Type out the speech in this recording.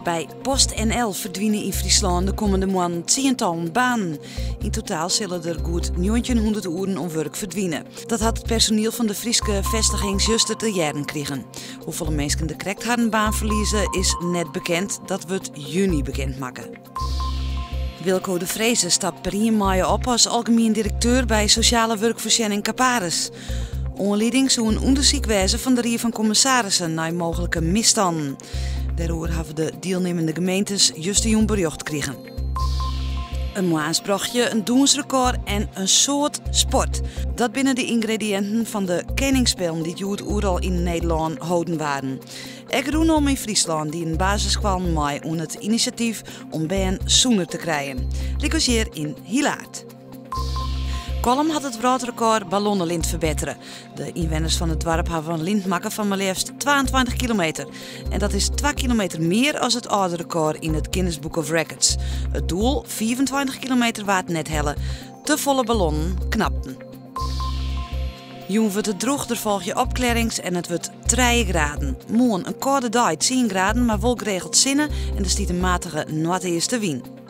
By PostNL ferdwine yn Fryslân de kommende moannen tsientallen banen. Yn totaal sille der goed 1900 oeren oan wurk ferdwine. Dat hat it personiel fan de Fryske festigings juster te hearren krigen. Hoefolle minsken der krekt harren baan ferlieze is net bekend. Dat wurdt juny bekend makke. Wilco de Vreeze stapt per ien maaie op as algemien direkteur by sosjale wurkfoarsjenning Caparis. Oanlieding soe in ûndersyk wêze fan de Rie fan Kommissarissen nei mooglike misstannen. Dêroer hawwe de dielnimmende gemeentes justerjûn berjocht krigen. In moarnsbrochje, in dûnsrekôr en in soad sport. Dat binne de yngrediïnten fan de Keningsspelen dy't hjoed oeral yn Nederlân holden waarden. Ek rûnom yn Fryslân dienen basisskoallen mei oan it inisjatyf om bern sûner te krijen. Lykas hjir yn Hilaard. Kollum hat it wrâldrekôr ballonnelint ferbettere. De ynwenners fan it doarp hawwe in lint makke fan mar leafst 22 kilometer. En dat is 2 kilometer mear as it âlde rekôr yn it Guinness Book of Records. It doel, 25 kilometer, waard net helle. Te folle ballonnen knapten. Jûn wurdt it drûch, der folgje opklearrings en it wurdt 3 graden. Moarn in kâlde dei, 10 graden, mar wol geregeld sinne en der stiet in matige noardeastewyn.